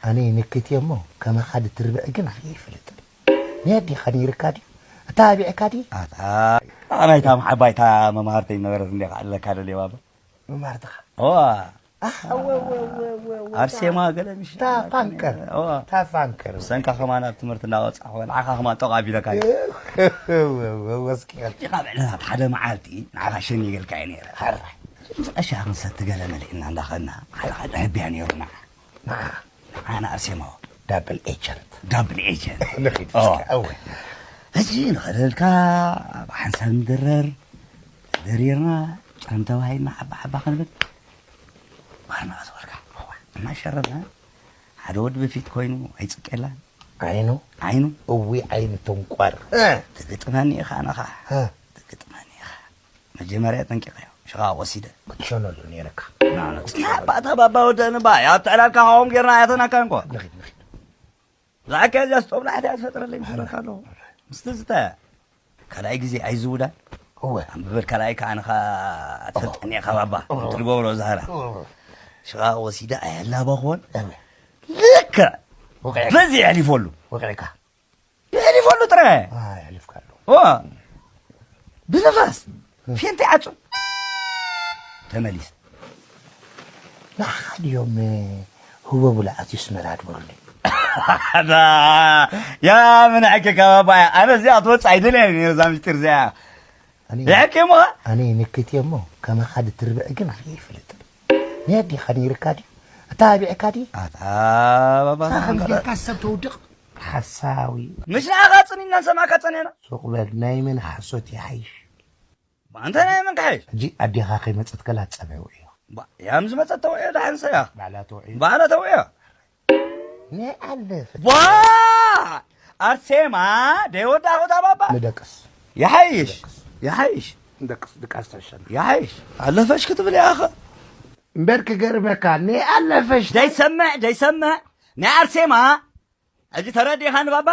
ኣነ ይንክት እየ እሞ ከማኻ ድትርብዕ ግን ኣነ ይፈልጥ። ናይ ኣዴኻ ነይርካ ድዩ? ኣተባቢዕካ ድዩ? ኣታ ኣናይታ ዓባይታ መማህርተይ ነበረት እንዴ ኣለካ ደልየ ባባ። መማህርትኻ? ዋ ኣህ፣ ወ፣ ወ፣ ወ፣ ወ፣ ወ፣ ኣርሴማ ገለ ምሽ። ታፋንከር። ዋ ታፋንከር። ሰንካ ከማን ኣብ ትምህርቲ እናወጻኹ ንዓኻ ከማን ጠቕ ኣቢለካ እዩ። ወስኪ። ዲኻ ብዕለት ሓደ መዓልቲ ንዓኻ ሸኒ ይገልካ እየ ነይረ። ሕራይ። ቀሻ ክንሰቲ ገለ መሊእና እንዳኸና ሓደ ሓደ ህብያ ነይሩና። ኣና ኣርሴማዎ ዳብል ኤጀንት። ዳብል ኤጀንት። ንኺድ ኦ። እስከ፣ እወ። ሕጂ ንኸደልካ ብሓንሳብ ንድረር፣ ደሪርና ጨም ተባሂልና ሓባ ሓባ ክንብል ባርና ዝበልካ። እናሸረብና ሓደ ወዲ ብፊት ኮይኑ ኣይጽቀላን። ዓይኑ? ዓይኑ? እዊ ዓይኑ ተንቋር። ትግጥመኒ ኢኻ ኣነኻ። ትግጥመኒ ኢኻ። መጀመርያ ጠንቂቐዮ፣ ሽቓ ወሲደ። ክትሸነሉ ነይርካ። ናኖ፣ ጽናሕ ባእታ ባባ ወደንባ፣ ኣብ ትዕላልካ ኻዎም ጌርና ኣያተናካ እንኳ። ንኺድ፣ ንኺድ። ዛዕካ እዚኣ ስጦብ ናሕቲ እያ ትፈጥረለይ፣ ምስለካ ኣለኹ። ምስቲ ዝተ ካልኣይ ግዜ ኣይዝውዳን። እወ። ኣንብበል ካልኣይ ከኣ ንኻ ትፈልጠኒ ኢኻ ባባ። እወ። ትልጎብሮ ዛህራ። እወ። ሽቓ ወሲደ ኣየላበኹን። እወ። ልክዕ። ወቂዕካ። በዚ የሕሊፈሉ። ወቂዕካ። የሕሊፈሉ ጥረ። ኣይ፣ ኣሕሊፍካሉ። ዋ። ብንፋስ። ፌንት ይዓጹ። ተመሊስ። ንዓኻ ድዮም ህቦ ብላ ኣትዩ ስመራ ድበሉኒ? ዳ፣ ያ ምን ሕቂ ከባባያ። ኣነ እዚኣ ትወጽእ ኣይደልያን እየ ነዛ ምስጢር እዚኣ። ኣነ ይሕቂ እሞ? ኣነ ይንክት እየ እሞ፣ ከማኻ ድትርብዕ ግን ኣነ ይፈልጥ። ናይ ኣዴኻ ነይርካ ድዩ? ኣተባቢዕካ ድዩ? ኣታ ባባ ሳኸ ከምዚ ጌርካ ሰብ ተውድቕ? ሓሳዊ። ምሽ ንዓኻ ጽኒና ንሰማዕካ ጸኒሕና። ሱቕ በል፣ ናይ መን ሓሶት ይሓይሽ? ኣንተ ናይ መን ክሓይሽ? ሕጂ ኣዴኻ ከይመጸት ከላ ጸበ ውዕዮ። ባ-፣ ያም ዝመጸት ተውዕዮ ደሓን ሰያ። ባዕላ ተውዕዮ። ባዕላ ተውዕዮ። ናይ ኣለፈ። ዋ! ኣርሴማ ደይወዳኹ ታባባ። ንደቅስ። ይሓይሽ። ንደቅስ። ይሓይሽ። ንደቅስ፣ ድቃስ ተሸን። ይሓይሽ። ኣለፈሽ ክትብል ኢኻ። እምበር ክገርመካ፣ ናይ ኣለፈሽ። ደይሰምዕ፣ ደይሰምዕ። ናይ ኣርሴማ። ሕጂ ተረዲእኻኒ ባባ?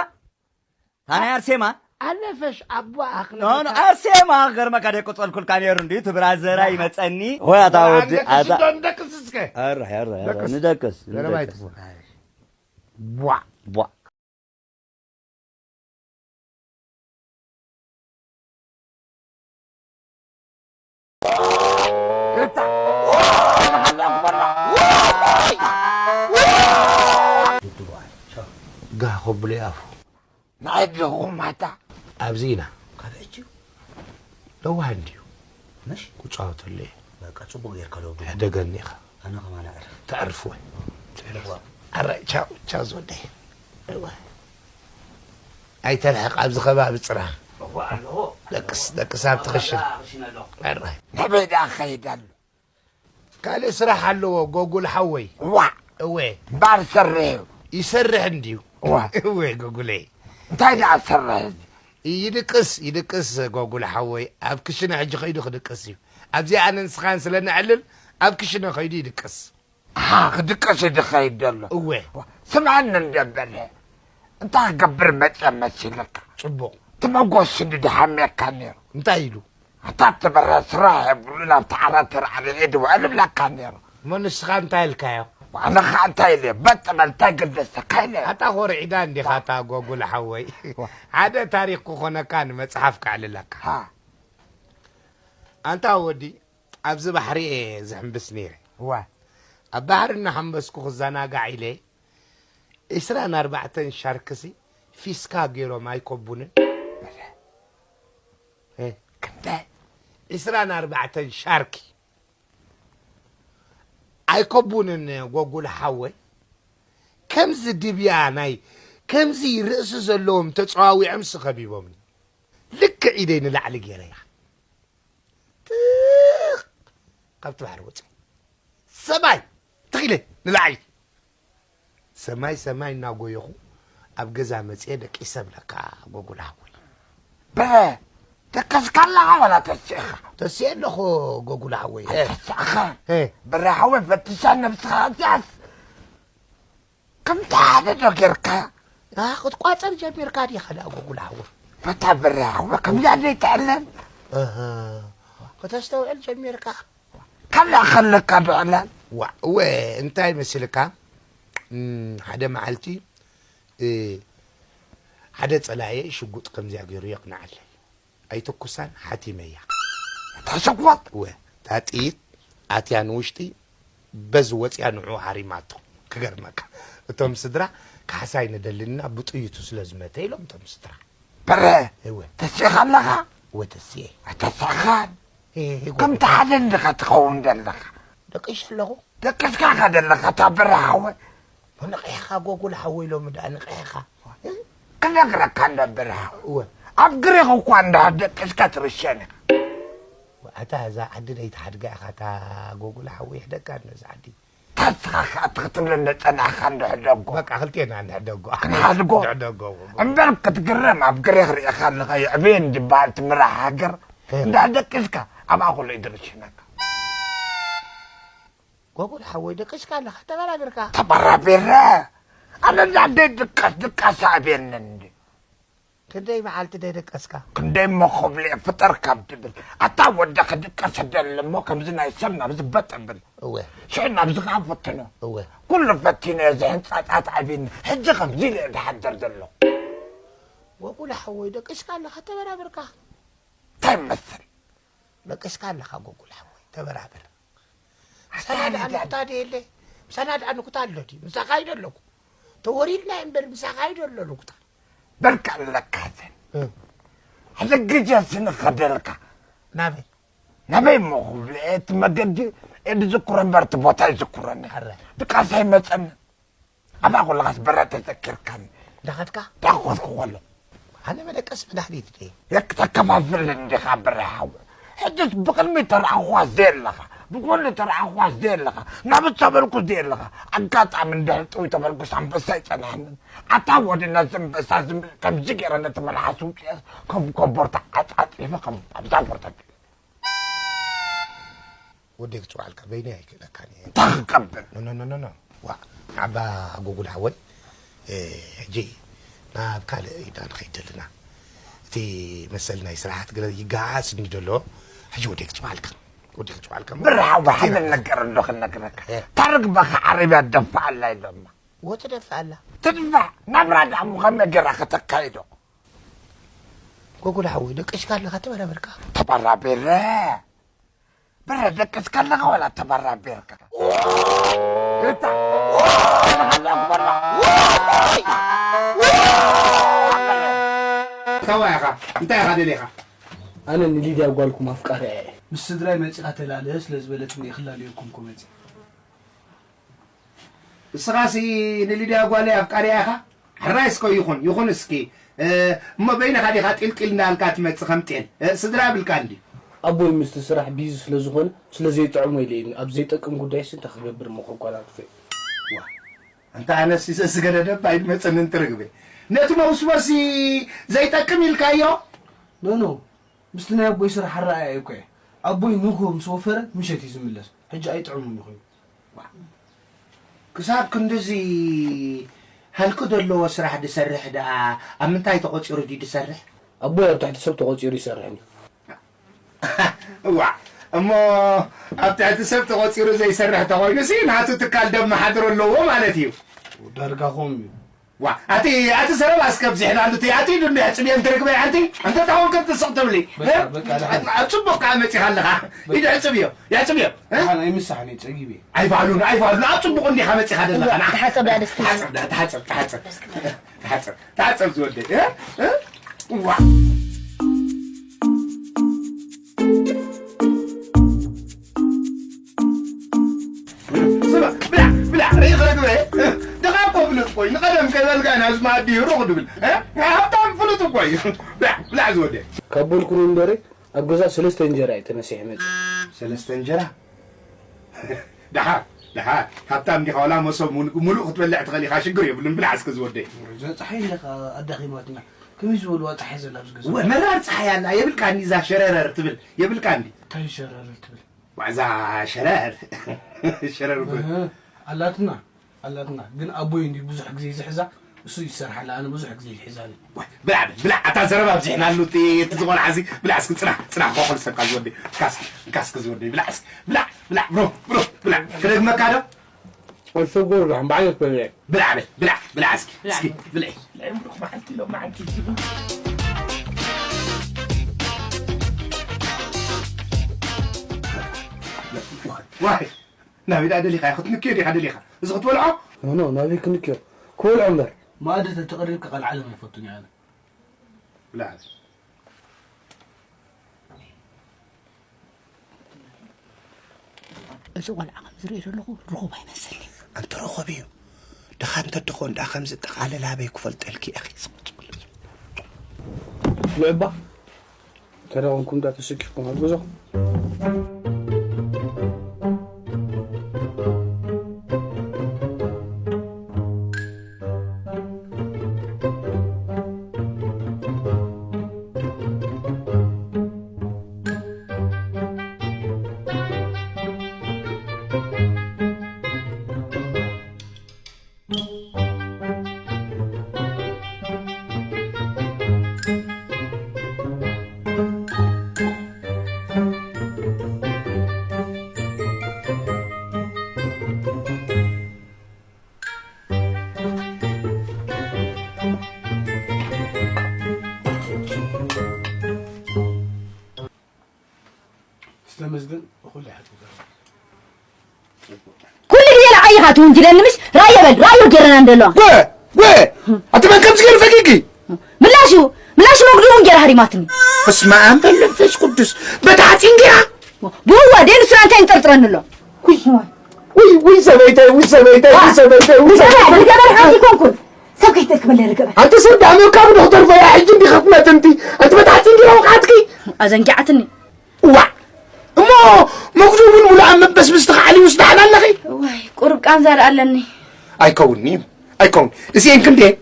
ታናይ ኣርሴማ? ኣለፈሽ ኣቦ ኣኽለ ኖ፣ ኖ፣ መካ- ኣርሴማ ክገርመካ ደይቆጸልኩልካ ነይሩ እንድዩ፣ እቲ ብራዘራ ይመጸኒ። ወይ ኣታ ወዲ፣ ኣታ ንደቅስ እስከ። ኣረ፣ ኣረ፣ ኣረ፣ ደቅስ። ንደቅስ፣ ገረባይ ንደቅስ። ትኹን። ቧ። ቧ። ጋህ ከብሎ ይኣፉ። ንዓይ ኣለኹ ማታ። ኣብዚ ኢና። ካብ ሕጂ? ለዋህ እንድዩ። ምሽ? ክጻወተሉ እየ። በቃ፣ ጽቡቕ ጌርካ ዶ? ሕደገኒ ኢኻ። ኣነ ከማን ኣዕርፍ። ተዕርፍ ወይ? ተዕርፍ። ዋ። ኣረ፣ ቻው፣ ቻው ዝወደይ። እዋ። ኣይተርሕቕ፣ ኣብዚ ከባቢ ጽና። እዋ ኣለኹ። ደቅስ፣ ደቅስ ኣብቲ ክሽነ። ክሽነ ኣለኹ። ኣረ። ናበይ ደኣ ክኸይድ ኣሎ? ካልእ ስራሕ ኣለዎ ጎጉል ሓወይ። ዋ! እወ። ባር ሰርሕ እዩ። ይሰርሕ እንድዩ። ዋ! እወ ጎጉለይ። እንታይ ደኣ ዝሰርሕ እዚ? ይድቅስ፣ ይድቅስ ጎጉል ሓወይ። ኣብ ክሽነ ሕጂ ከይዱ ክድቅስ እዩ። ኣብዚኣ ኣነ ንስኻን ስለ ነዕልል ኣብ ክሽነ ከይዱ ይድቅስ። ኣሃ፣ ክድቅስ እዩ ዝኸይድ ዘሎ። እወ። ዋ! ስምዓኒ እንደ በለ። እንታይ ክገብር መጸ መሲልካ? ጽቡቕ። እቲ መጎስ እንዲ ደሓምየካ ነይሩ። እንታይ ኢሉ? ኣታ ትበረ ስራሕ የብሉን፣ ኣብቲ ዓራት ተራዕሪዑ ድውዕል እብለካ ነይሩ። እሞ ንስኻ እንታይ ኢልካዮ? ኣነ ኸኣ እንታይ ኢለ? በጥ በል፣ እንታይ ገደሰካ ኢለ። ኣታ ኾርዒዳ እንዲኻ፣ ኣታ ጎጉል ሓወይ። ሓደ ታሪኽ ክኾነካ ንመጽሓፍ ከዕልለካ። ሃ። ኣንታ ወዲ፣ ኣብዚ ባሕሪ እየ ዝሕምብስ ነይረ። እዋ። ኣብ ባሕሪ እናሓምበስኩ ክዘናጋዕ ኢለ፣ ዒስራን ኣርባዕተን ሻርክሲ ፊስካ ገይሮም ኣይኮቡንን። እ፣ ክንደይ? ዒስራን ኣርባዕተን ሻርኪ። ኣይኮቡንን ጎጉል ሓወይ። ከምዚ ድብያ ናይ፣ ከምዚ ርእሲ ዘለዎም ተጸዋዊዖምሲ ከቢቦምኒ። ልክዕ ኢደይ ንላዕሊ ገይረያ። ትኽ! ካብቲ ባሕሪ ወጺኤ። ሰማይ! ትኽ ኢለ ንላዕሊ። ሰማይ ሰማይ እናጎየኹ ኣብ ገዛ መጺኤ ደቂሰ እብለካ ጎጉል ሓወይ። በ-፣ ደቀስካ ኣለኻ ዋላ ተሲእኻ? ተሲኤ ኣለኹ ጎጉል ሓወይ። ኣይተሳእኻ። እ። በረ ሓወይ ፈትሻ ነብስኻ እዚኣስ። ከምቲ ሓደ ዶ ጌርካ? ኣ፣ ክትቋጸር ጀሚርካ ዲኻ ደኣ ጎጉል ሓወይ? በታ በረ ሓወይ ከምዚኣ ዘይትዕለል። እህ፣ ከተስተውዕል ጀሚርካ? ካልእ ከለካ ብዕላል። ዋ፣ እወ፣ እንታይ መሲልካ? እም፣ ሓደ መዓልቲ፣ እ፣ ሓደ ጸላኤ ሽጉጥ ከምዚኣ ገይሩ የቕንዓለይ። ኣይትኩሳን፣ ሓቲመያ። እታ ሽጉጥ? እወ፣ እታ ጥይት ኣትያ ንውሽጢ፣ በዚ ወጽያ ንዑ ሃሪማቶ። ክገርመካ፣ እቶም ስድራ፣ "ካሕሳ ኣይንደልን ኢና፣ ብጥይቱ ስለ ዝመተ" ኢሎም እቶም ስድራ። በረ፣ እወ። ተሲእኻ ኣለኻ? እወ፣ ተሲኤ። ኣይተሳእኻን። እ፣ እወ። ከምቲ ሓደ እንዲኻ ትኸውን ዘለኻ። ደቂሰ ኣለኹ። ደቂስካ ኢኻ ዘለኻ፣ እታ በረ ሓወይ። ንቕሕኻ ጎጉል ሓወይ፣ ሎሚ ደኣ ንቕሕኻ። ክነግረካ እንዳ በረ ሓወይ። እወ። ኣብ ግሪኽ እኳ እንዳ ደቂስካ ትርሸን ኢኻ። ኣታ እዛ ዓዲ ደይትሓድጋ ኢኻ፣ እታ ጎጉል ሓወይ ይሕደጋ እዛ ዓዲ። ታስኻ ከኣ እቲ ክትብለኒ ጸናሕካ እንድሕደጎ። በቃ ክልቴና እንድሕደጎ። ክንሓድጎ? እንድሕደጎ። እምበር ክትግረም ኣብ ግሬ ክርእየካ ኣለኻ የዕብየን ዝበሃል እቲ ምራሕ ሃገር። እ። እንዳ ደቂስካ ኣብኣ ኩሉ እዩ ድርሽነካ። ጎጉል ሓወይ ደቂስካ ኣለኻ ተበራቢርካ። ተበራቢረ? ኣነ እንዳ ደይ ድቃስ ድቃስ ኣብየኒ እንዲ። ክንደይ መዓልቲ ደደቀስካ? ክንደይ እሞ ክብል'የ ፍጠር ካብ ድብል፣ ኣታ ወደ ክድቀስ ደሊ እሞ ከምዚ ናይ ሰብ ናብዚ በጥ እብል። እወ። ሽዑ ናብዚ ከኣ ፈትኖ። እወ። ኩሉ ፈቲነዮ፣ እዚ ሕንጻጻት ኣቢኒ፣ ሕጂ ከምዚ ኢለ እየ ዝሓድር ዘለኹ። ወጉለ ሓወይ፣ ደቂስካ ኣለኻ፣ ተበራበርካ። እንታይ ይመስል? ደቂስካ ኣለኻ ጎጉል ሓወይ፣ ተበራበር። ኣታ ምሳና ደኣ ነዳዲ። ንኩታ ድየለ? ምሳና ደኣ ንኩታ ኣሎ ድዩ? ምሳኻ ይደ ኣለኩ። ተወሪድና እምበር ምሳኻ ይደ ኣሎ ንኩታ። በልካ ኣለካ ዘን። እ። ሕጂ ግዜ ስንኸደልካ። ናበይ? ናበይ እሞ ክብል፣ እቲ መገዲ እየ ዝዝክሮ እምበር እቲ ቦታ ኣይዝክሮን። ኣረ። ድቃስ ኣይመጸንን። ኣብኣ ከለኻስ በረ ተዘኪርካኒ። እንዳኸድካ? እንዳኸድኩ ከሎ። ኣነ መደቀሲ መድሃኒት ድየ? የክ ተከፋፍል እንዲኻ በረ ሓወይ። ሕጅስ ብቕድሚት ተረኣኹኻ ዘየለኻ፣ ብጎኒ ተረኣኹኻ ዘየለኻ፣ ናብ እተበልኩ ዘየለኻ፣ ኣጋጣሚ እንድሕር ጥውይ ተበልኩስ ኣንበሳ ኣይጸንሐንን። ኣታ ወዲ ነዚ ኣንበሳ ዝም-፣ ከምዚ ገይረ ነቲ መልሓስ ውጽኤስ ከም ኮቦርታ ዓጻጺፈ ከም ኣብዛ ቦርታ ወደይ ክጽውዓልካ በይነይ ኣይክእለካን እየ። እንታይ ክገብር? ኖ፣ ኖ፣ ኖ፣ ኖ፣ ኖ። ዋእ፣ ዓባ ጎጉል ሓወይ፣ እ፣ ሕጂ ናብ ካልእ ኢና ንኸይድ ዘለና። እቲ መሰል ናይ ስራሓት ገለ ይገዓስ እንዲ ዘሎ፣ ሕጂ ወደይ ክጽውዓልካ። ወደይ ክጽውዓልካ። ብር ሓወይ፣ ሓደ ነገር እንዶ ክነግረካ። እ። ታርግ በኻ ዓረብያ ደፋኣላ ኢሎማ። ወ ትደፍኣላ? ትድፋእ። ናብራ ደኣ እሞ ከመይ ገይራ ከተካይዶ? ጎጉል ሓወይ፣ ደቂስካ ኣለኻ፣ ተበራበርካ። ተበራቢረ። በረ ደቅስ ከለኻ ዋላ ተበራቢርካ? እታ፣ እንታይ ኢኻ? እንታይ ኢኻ ደሊኻ? ኣነ ንሊድያ ጓልኩም ኣፍቃሪያ እየ። ምስ ስድራይ መጺኻ ተላለ ስለ ዝበለትኒ እየ ክላለየኩም እኮ መጺእ። እስኻሲ ንሊድያ ጓለይ ኣፍቃሪያ ኢኻ? ሕራይ እስከ ይኹን፣ ይኹን እስኪ። እ፣ እሞ በይንኻ ዲኻ ጢልጢል እንዳልካ ትመጽእ ከም ጤል? እ፣ ስድራ ብልካ እንዲ? ኣቦይ ምስቲ ስራሕ ቢዚ ስለ ዝኾነ፣ ስለ ዘይጥዕሞ ኢለ እየ። ኣብ ዘይጠቅም ጉዳይሲ እንታይ ክገብር እሞ ከጓናጽፍ እየ? ዋ፣ ኣንታ ኣነሲ ዘስገደደ እባ ኣይመጸንን ትርግቤ። ነቲ መውስቦሲ ዘይጠቅም ኢልካዮ? ኖ፣ ኖ። ምስቲ ናይ ኣቦይ ስራሕ ኣረኣእያ እኮ እየ። ኣቦይ ንግሆ ምስ ወፈረ ምሸት እዩ ዝምለስ። ሕጂ ኣይጥዕሙን ይኾኑ። ክሳብ ክንድዚ ሃልኪ ዘለዎ ስራሕ ድሰርሕ ደኣ ኣብ ምንታይ ተቖጺሩ ድዩ ድሰርሕ? ኣቦይ ኣብ ትሕቲ ሰብ ተቖጺሩ ይሰርሕ እንድዩ። እዋእ፣ እሞ ኣብ ትሕቲ ሰብ ተቖጺሩ ዘይሰርሕ ተኾይኑሲ ናቱ ትካል ደመሓድሮ ኣለዎ ማለት እዩ። ዳርጋ ከምኡ እዩ። ዋ፣ ኣቲ፣ ኣቲ ዘረባ እስከ ኣብዚሕናሉ፣ እቲ፣ ኣቲ ኢዱ እንዶ የሕጽብዮ እንትርግበ፣ ኣንቲ፣ ኣንተ ታውን ከን ትስቕ ትብሊ። በቃ፣ እ? በቃ፣ ደሓን። ኣብ ጽቡቕ ከኣ መጺኻ ኣለኻ። በቃ። ኢዱ የሕጽብዮ፣ የሕጽብዮ፣ እ? ደሓን፣ ኣይምሳሕን እየ፣ ጸጊበ። ኣይፋሉን፣ ኣይፋሉን፣ ኣብ ጽቡቕ እንዲኻ መጺኻ ዘለኻ፣ ንዓ። ተሓጸብ፣ ደኣ ደስ ትብል። ተሓጸብ፣ ደኣ፣ ተሓጸብ፣ ተሓጸብ። ተሓጸብ፣ ተሓጸብ ዝወደይ፣ እ? እ? ዋ። ስማ፣ ብላዕ፣ ብላዕ፣ ርኢኻ ርግበ፣ እ? ድኻ እኮ ፍሉጥ እኮ እዩ። ንቐደም ከይበልካ ኢና፣ እዚ መኣዲ ሩቕ ድብል፣ እ? ሃብታም ፍሉጥ እኮ እዩ። ብላዕ፣ ብላዕ ዝወደይ። ካብ በልኩ እምበረ፣ ኣብ ገዛ ሰለስተ እንጀራ እዩ ተነሲሑ መጺኡ። ሰለስተ እንጀራ? ደሓር፣ ደሓር። ሃብታም ዲኻ? ዋላ መሶብ ሙሉ-፣ ሙሉእ ክትበልዕ ትኽእል ኢኻ፣ ሽግር የብሉን። ብላዕ እስከ ዝወደይ። እዛ ጸሓይ ኢለ ኸኣ ኣዳኺማትና። ከመይ ዝበልዋ ጸሓይ ዘላ ኣብዚ ገዛ? ወ-፣ መራር ጸሓይ ኣላ። የብልካኒ እዛ ሸረረር ትብል። የብልካኒ። እንታይ ሸረረር ትብል? ዋዛ ሸረር። ሸረር እኮ። እህ፣ ኣላትና፣ ኣላትና። ግን ኣቦይ እንዲ ብዙሕ ግዜ ዝሕዛ፣ እሱ ይሰርሓላ፣ ኣነ ብዙሕ ግዜ ይሕዛኒ። ዋይ፣ ብላዕ በል፣ ብላዕ። ኣታ ዘረባ ኣብዚሕናሉ፣ እቲ፣ እቲ ዝኾነ ሓዚ፣ ብላዕ እስኪ፣ ጽናሕ፣ ጽናሕ፣ ኮኾል ሰብካ ዝወደይ። እንካስ፣ እንካስ እስኪ ዝወደይ፣ ብላዕ እስኪ፣ ብላዕ፣ ብላዕ፣ ብሮ፣ ብሮ፣ ብላዕ። ክደግመካ ዶ? ኣሰጎር ራሕም ባዕለክ በለ። ብላዕ በል፣ ብላዕ፣ ብላዕ እስኪ፣ እስኪ፣ ብላዕ። ብላዕ፣ ብላዕ፣ መዓልቲ ሎ፣ መዓልቲ ሎ። ዋይ፣ ናበይ ደኣ ደሊኻ? ክትንክዮ ዲኻ ደሊኻ? እዚ ክትበልዖ? ኖ፣ ኖ፣ ናበይ ክንክዮ? ክበልዖ እምበር። መኣዲ ተተቐሪብካ ቀልዓለም ኣይፈቱን እየ ኣነ። ብላዕ። እዚ ቆልዓ ከም ዝርኢ ዘለኹ ርኹብ ኣይመስልኒ። ኣንቲ ርኹብ እዩ። ድኻ እንተ ትኾን ደኣ ከምዚ ጠቓልል ኣበይ ክፈልጠልኪ ኢኺ? ልዕባ፣ ተደቐንኩም ደኣ ተሰኪፍኩም ኣብ ገዛኹም። ዝተመስገን ብኹሉ ይሓግዛ። ኩሉ ግዜ ንዓይ ኢኻ ትውንጅለኒ፣ ምሽ? ራእየ በል፣ ራእዩ ገይረና እንደለዋ። ወ-፣ ወ-፣ ኣቲ መን ከምዚ ገይሩ ፈጊጊ? ምላሹ፣ ምላሹ መጉዱ እውን ገይራ ሃሪማትኒ። በስመ ኣብ ወወልድ ወመንፈስ ቅዱስ። በቲ ሓፂን ገይራ? ብእዋ፣ ደይ ንሱና እንታይ ንጠርጥረኒ ኣሎ? ውይ፣ ውይ፣ ውይ፣ ሰበይተይ፣ ውይ፣ ሰበይተይ፣ ውይ፣ ሰበይተይ፣ ውይ፣ ንገበር፣ ሰበይተይ። ንገበር፣ ሓንቲ ይኮንኩን። ሰብ ከይትእክበለይ ርግበ። ኣንተ ሰብ ደኣ መካብ ዶ ክተርፎ እያ ሕጂ እንዲኻ ክትመትንቲ? ኣንቲ በታሕቲ እንዲኻ ወቕዓትኪ? ኣዘንጊዓትኒ። እዋዕ! እሞ መጉዱ እውን ሙሉኣ መበስብስ ተኻዕሊ ውስዳሕና ኣለኺ? እዋይ፣ ቁሩብ ቃንዛ ደኣ ኣለኒ። ኣይከውን'ዩ፣ ኣይከውን። እዚኤን ክንደየን?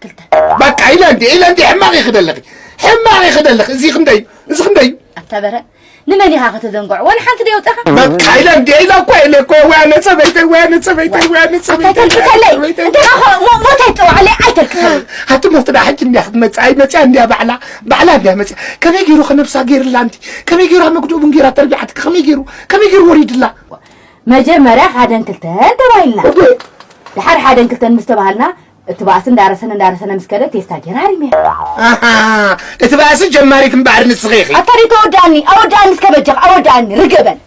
ክልተ። በቃ፣ ኢለ እንዲ፣ ኢለ እንዲ፣ ሕማቕ ኢኺ ደለኺ። ሕማቕ ኢኺ ደለኺ። እዚ ክንደይ እዩ? እዚ ክንደይ እዩ? ኣታ በረ፣ ንመን ኢኻ ከተዘንግዖ? ወላ ሓንቲ ደየውጸኻ? በቃ፣ ኢለ እንዲ፣ ኢለ እኮ፣ ኢለ እኮ፣ ወይ ኣነ ጸበይተይ፣ ወይ ኣነ ጸበይተይ፣ ወይ ኣነ ጸበይተይ፣ ኣታ ተልክፈለይ። ወይ ኣነ ጸበይተይ። እንታይ ሞ-፣ ሞት ኣይትጸውዓለይ፣ ኣይተልክፈለይ። ኣቲ ሞት ደኣ ሕጂ እንድያ ክትመጽእ፣ ኣይመጽያ እንድያ ባዕላ፣ ባዕላ እንድያ መጽያ። ከመይ ገይሩ ከነብሳ ገይርላ ኣንቲ? ከመይ ገይሩ ኣብ መግድኡ ቡን ገይራ ተርቢዓትካ? ከመይ ገይሩ፣ ከመይ ገይሩ ወሪድላ? መጀመርያ ሓደን ክልተን ተባሂልና። እወ። ድሓር ሓደን ክልተን ምስ ተባሃልና፣ እቲ ባእሲ እንዳረሰነ፣ እንዳረሰነ ምስ ከደ፣ ቴስታ ጌራ ኣሪመያ። ኣሃ፣ እቲ ባእሲ ጀማሪት እምበኣር ንስኺ ኢኺ። ኣታ ደይ ተወድኣኒ፣ ኣወድኣኒ እስከ በጃኽ፣ ኣወድኣኒ፣ ርግእ በል።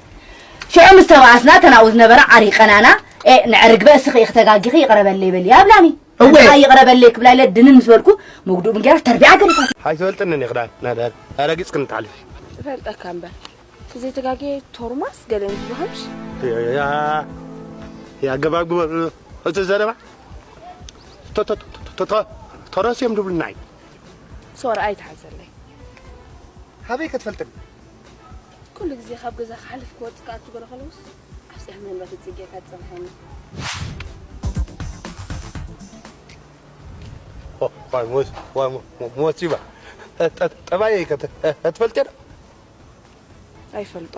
ሽዑ ምስ ተባኣስና፣ እተን ኣብኡ ዝነበራ ዓሪቀናና፣ ኤ፣ ንዕርግበ እስኺ ኢኺ ተጋጊኺ፣ ይቕረ በለይ በልያ ኣብላኒ። እወ። ኣንታ ይቕረ በለይ ክብላ ኢለ ድንን ምስ በልኩ፣ መጉድኡ ብንጌራ ተርቢዓ ገሪፋት። ኣይትፈልጥንን ኢኺ ዳ፣ ና፣ ዳ፣ ኣረጊጽ ክንትሓልፊ። እፈልጠካ እምበር። ዘይተጋግየ ቶርማስ ገለ እዩ ዝበሃል ምሽ? ያ፣ ያ፣ ያ፣ ገባብ ግበር። እቲ ዘረባ ቶ-፣ ቶ-፣ ቶ-፣ ቶ-፣ ቶ-፣ ተረስዮም ድብሉና እዩ። ሶሪ ኣይትሓዘለይ። ሃበይ ክትፈልጥኒ? ኩሉ ግዜ ካብ ገዛ ክሓልፍ ክወጽእ ክኣቱ ገለ ከለውስ ኣብ ጽሕም መንበሪ ጽጌ እካ ትጸንሐኒ። ኦ፣ ዋይ ሞት፣ ዋይ ሞ-፣ ሞ-፣ ሞት ይባ። ጠ-፣ ጠ-፣ ጠባየይ ከ ተ-፣ ተ-፣ ትፈልጥዮ ዶ? ኣይፈልጦ።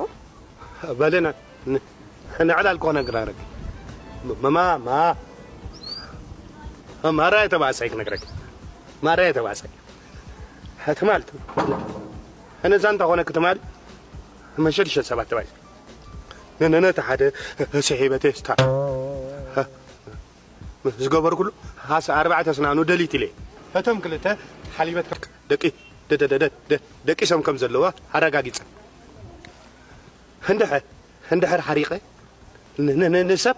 በለና፣ ን-፣ ንዕላል ክኾነ ክነግረኪ። ም-፣ ማ-፣ ማ-፣ ማራ የተባእሰ ክነግረኪ። ማራ የተባእሰ። ትማል፣ እነ ዛንታ ኮነ ክትማል፣ መሸድሸ ሰባት ተባይ። ነ-፣ ነ-፣ ነቲ ሓደ ስሒበ ቴስታ። ዝገበርኩሉ፣ ሃስ ኣርባዕተ ኣስናኑ ደሊት ኢለ። እቶም ክልተ ሓሊበት ደቂ-፣ ደ-፣ ደ-፣ ደ-፣ ደ-፣ ደ-፣ ደቂሶም ከም ዘለዋ ኣረጋጊጸ። እንድሕር፣ እንድሕር ሓሪቐ ን-፣ ን-፣ ን-፣ ንሰብ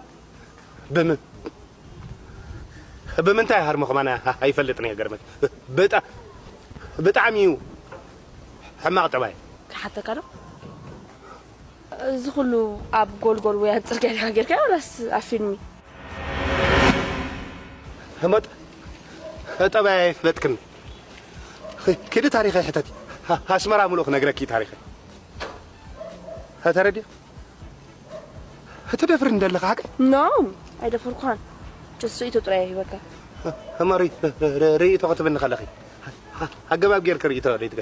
ብም-፣ ብምንታይ ሃርሞ ከማን ኣይፈልጥን እየ። ገርመት። ብጣ-፣ ብጣዕሚ እዩ ሕማቕ ጠባይ። ክሓተካ ዶ? እዚ ኩሉ ኣብ ጎልጎል ወይ ኣብ ጽርግያ ዲኻ ጌርካዮ ዋላስ ኣብ ፊልሚ? ህመጥ ጠባይ ኣይፍለጥክን። ኪዲ ታሪኸይ ሕተቲ። ኣስመራ ሙሉእ ክነግረኪ ታሪኸይ። ተረዲእ? እቲ ደፍሪ እንደለኻ ሓቂ? ኖ፣ ኣይደፈርኩኻን። ጀስት ርእይቶ ጥራይ እየ ሂበካ። እሞ ሪ-፣ ሪ-፣ ሪ-፣ ርእይቶ ክትብኒ ከለኺ፣ ኣገባብ ጌርኪ ርእይቶ ርእይቶ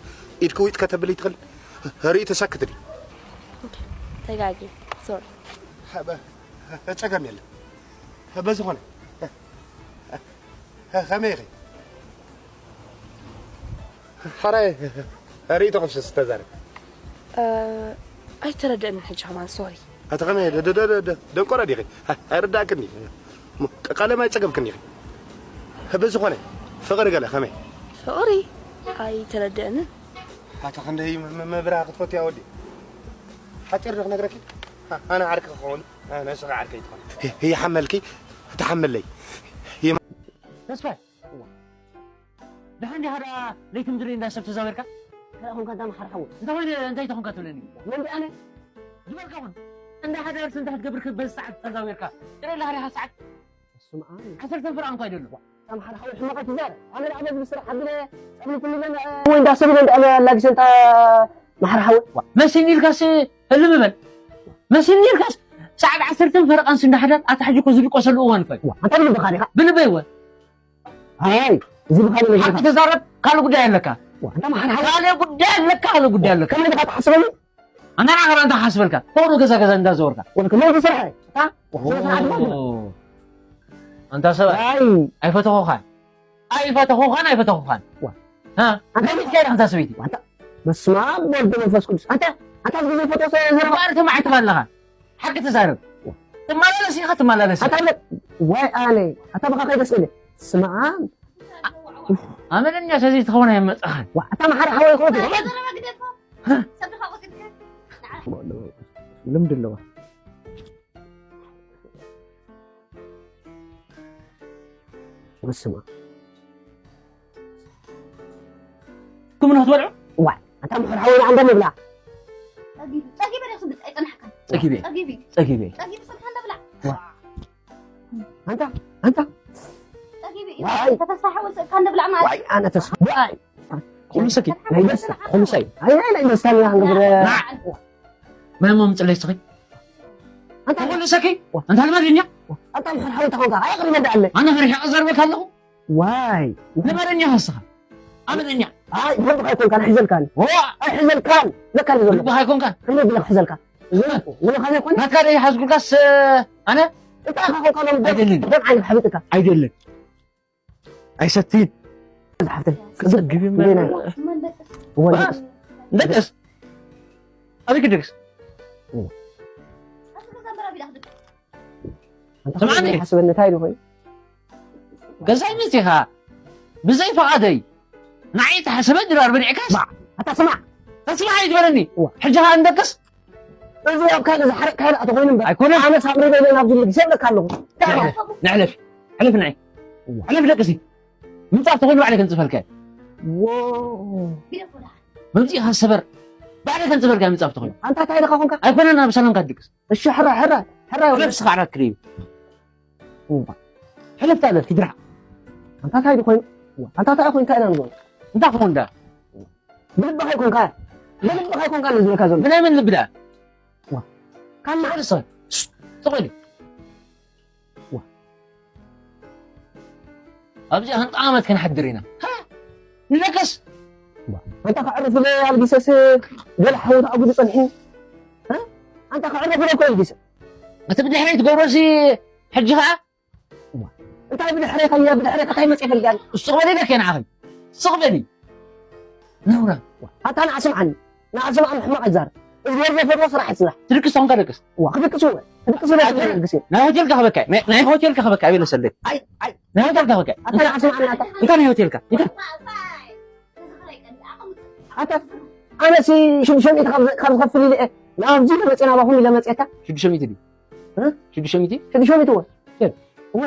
ኢድኪ ዊጥ ከተብሊ ትኽእል። ርእይቶ ሳክት ድዩ? ኦኬ፣ ተጋግየ። ሶሪ። ጸገም የለን። በዝኾነ፣ ከመይ ኢኺ? ሕራይ ርእይቶኽስ ተዛረቢ። እ፣ ኣይተረድአንን ሕጂ ከማን፣ ሶሪ። ኣቲ ከመይ ደ- ደ- ደ- ደ- ደ- ደንቆሮ ዲኺ? ኣይ- ኣይርዳእክን እዩ። ሞ ቀ- ቀለም ኣይጸገብክን ኢኺ። በዝኾነ ፍቕሪ ገለ ከመይ? ፍቕሪ ኣይተረድአንን። ኣቲ ክንደይ ም- ም- መብራ ክትፈቱ ያ ወዲ? ሓጺር ዶ ክነግረኪ? ኣ- ኣነ ዓርኪ ክኸውን፣ ኣነ ንስኺ ዓርከይ ትኾን። ይ- ይሓመልኪ፣ ትሓመለይ። ይማ- ተስፋይ፣ ደሓን ዲኻ ደኣ ለይቲ ምድሪ እንዳ ሰብ ተዛዊርካ? እንታይ ኾንካ እንታ መሓር ሓወይ? እንታይ ኾይነ እንታይ ተኾንካ ትብለኒ? መን ደኣ ኣነ? ዝበልካ ኹን። እንዳ ሓዳርሲ እንታይ ክትገብር ክበዝ ሰዓት ተዛዊርካ? ጥረ ላህሪኻ ሰዓት? ስምዓ። ዓሰርተ ፍርቓ እንኳ ኣይደሉ። እታ መሓር ሓወይ ሕማቕ ኣይትዛረብ። ኣነ ደኣ በዚ ብስራሕ ኣቢለ ጸብሊ ኩሉ ኢለ ወይ እንዳ ሰብ ኢለ እንዳ ኣነ ኣላጊሰ እንታ መሓር ሓወይ። ዋ፣ መሲኒ ኢልካስ ህልም በል። መሲኒ ኢልካስ ሰዓት ዓሰርተ ፈረቓንስ እንዳ ሓዳር ኣታ ሕጂ እኮ ዝድቆሰሉ እዋን እኮ እዩ። ዋ፣ ኣንታ ብልብኻ ዲኻ? ብልበይ እወ። ኣይ፣ እዚ ብኻልእ ነገር ሓቂ ተዛረብ፣ ካልእ ጉዳይ ኣለካ። ዋ፣ ኣንታ መሓር ሓወይ። ካልእ ጉዳይ ኣለካ፣ ካልእ ጉዳይ ኣለካ። ከመይ ኢኻ ትሓስበሉ? ኣንታ ንዓኻ እንታይ ክሓስበልካ? ተወሩ ገዛ ገዛ እንዳዘወርካ። ወልክ ምን ትሰርሐ? ታ? ስነ ስርዓት ማለት ነው። ኣንታ ሰብኣይ፣ ኣይ። ኣይፈተኹኻን። ኣይፈተኹኻን፣ ኣይፈተኹኻን። ዋ። ሃ? ኣንታ እንታይ ኢልካ ኢኻ ኣንታ ሰበይቲ? ዋንታ፣ በስመ ኣብ ወወልድ ወመንፈስ ቅዱስ። ኣንታ፣ ኣንታ ዝግዜ ፈቶ ሰ-፣ ዘረባ። እምበኣር ተማዒትካ ኣለኻ። ሓቂ ተዛረብ። ትመላለስ ኢኻ፣ ትመላለስ ኢኻ። ኣታ ብለ-፣ ዋይ ኣነ፣ ኣታ ብኻ ከይደስ ኢለ። ስመ ኣብ። ኣመለኛ ሰዚ ትኸውን ኣይመጽኻን። ዋ፣ ኣታ መሓሪ ሓወይ ይኹን። ልምዲ ኣለዋ። በስመ ኣብ። ክም ነው ትበልዑ? ዋይ፣ ኣታ መሓሪ ሓወይ ንዓንደ ምብላ። ጸጊበ፣ ጸጊበ ዲኹ ትብል? ኣይጸናሕካን። ጸጊበ። ጸጊበ። ጸጊበ። ጸጊበ ሰብካ እንደ ብላ። ዋ። ኣንታ፣ ኣንታ። ጸጊበ እዩ። ዋይ። ተፈሳሐ ወሰድካ እንደ ብላ ማለት። ዋይ፣ ኣነ ተስፋ። ዋይ። ኩሉ ሰኪ። ናይ ደስታ፣ ኩሉ ሰይ። ኣይ፣ ናይ፣ ናይ ደስታ ንላ ክንገብር። ና። ማይ እሞ ምጽለይ ስኺ። ኣንታ ኩሉ ሰኪ። ኣንታ ልመድኛ። ኣንታ መሓሪ ሓወይ ተኾንካ፣ ኣይ፣ ቅድመ እንዳኣለ። ኣነ ፈሪሐ ቀዘርበካ ኣለኹ። ዋይ። ልመደኛ ኸስኻ። ኣመለኛ። ኣይ፣ ብልብኻ ኣይኮንካን፣ ኣይሕዘልካን። ዋ! ኣይሕዘልካን። ለካ እዩ ዘሎ። ብልብኻ ኣይኮንካን። ከመይ ብለክ ሕዘልካ? እዚ እኮ፣ ውለኻ ዘይኮነ? ናትካ ደይ ሓዝኩልካስ፣ ኣነ? እንታይ ኢኻ ኮንካ ሎም ደም፣ ኣይደልን። ደም ዓይኒ ሓቢጥካ? ኣይደልን። ኣይሰትይን። ዝሓፍተይ። ክዘግብ እዩ እንዴ ናይ? እዋ፣ ደቅስ። ደቅስ። ኣበይ ክደቅስ? እዋ። ኣንተ ስምዓኒ። ሓስበኒ እንታይ ኢሉ ኮይኑ? ገዛይ መጺኻ ብዘይ ፍቓደይ ንዓይ ተሓስበ ድራር በሊዕካስ? ባ፣ ኣታ ስማዕ። ተስማዕ ኣይትበለኒ። እዋ። ሕጂ ኸኣ ንደቅስ? እዚ ኣብ ካልእ ዝሓረቕካዮ ደኣ ተኾይኑ እምበር። ኣይኮነን። ኣነ ሳምሪ በይነ ናብዚ ልግሰ እብለካ ኣለኹ። ንሕለፍ፣ ንሕለፍ፣ ሕለፍ ንዓይ። እዋ። ሕለፍ ደቅሲ። ምንጻፍ ተኾይኑ ባዕለይ ከንጽፈልካ እየ። ዎ። መምጺእኻ ሰበር። ባዕለይ ከንጽፈልካ እየ ምንጻፍ ተኾይኑ። ኣንታ እንታይ ኢኻ ኾንካ? ኣይኮነን፣ ኣብ ሰላምካ ትድቅስ። እሺ፣ ሕራይ፣ ሕራይ፣ ሕራይ። ሕለፍ ስኻ ዓራት ክርእዩ። እዋ። ሕለፍ ታለፍ፣ ኪድራ። ኣንታ እንታይ ኮይኑ? እዋ፣ ኣንታ እንታይ ኮይንካ ኢና ንብሎ? እንታይ ክኾን ዳ? ብልብኻ ኣይኮንካ። ብልብኻ ኣይኮንካ ንዝብለካ ዘሎ። ብናይ መን ልቢ ዳ? እዋ። ካላ። ስቕ በል፣ ስቕ በል። እዋ። ኣብዚኣ ክንጣመት ክንሓድር ኢና። ሃ? ንደቅስ? እዋ። ኣንታ ከዕርፍ ዶ ኣልጊሰስ ገለ ሓወት ኣጉዱ ጸንሒ? ሃ? ኣንታ ከዕርፍ ዶ እኮ ኣልጊሰ? እቲ ብድሕረይ ትገብሮሲ ሕጂ ኸኣ? እዋ። እንታይ ብድሕረይ ከያ ብድሕረይ ከታይ መጽእ ፈልጋል? ስቕ በሊ ኢለኪ ንዓኺ። ስቕ በሊ። ነውራ። ኣታ ንዓ ስምዓኒ። ንዓ ስምዓኒ ሕማቕ ኣይዛረብ። እግዚኣብሔር ዘይፈትዎ ስራሕ ኣይትስራሕ። ትድቅስ ተኾንካ ደቅስ። እዋ፣ ክድቅስ እወ። ክድቅስ እወ፣ ኣይ፣ ክድቅስ እወ። ናይ ሆቴል ከኽበካ፣ ናይ፣ ናይ ሆቴል ከኽበካ፣ ኣበይ ለሰለይ? ኣይ፣ ኣይ። ናይ ሆቴል ከኽበካ። ኣታ ንዓ ስምዓኒ ኣታ። እንታይ ናይ ሆቴልካ? እንታይ? ኣታ፣ ኣነሲ ሽዱሽተ ሚእቲ ካብ፣ ካብ ዝኸፍል ኢለ እየ። ናብዚ ኢለ መጽእ ናባኹም ኢለ መጽእካ። ሽዱሽተ ሚእቲ ድዩ? እ? ሽዱሽተ ሚእቲ? ሽዱሽተ ሚእቲ እወ። እወ።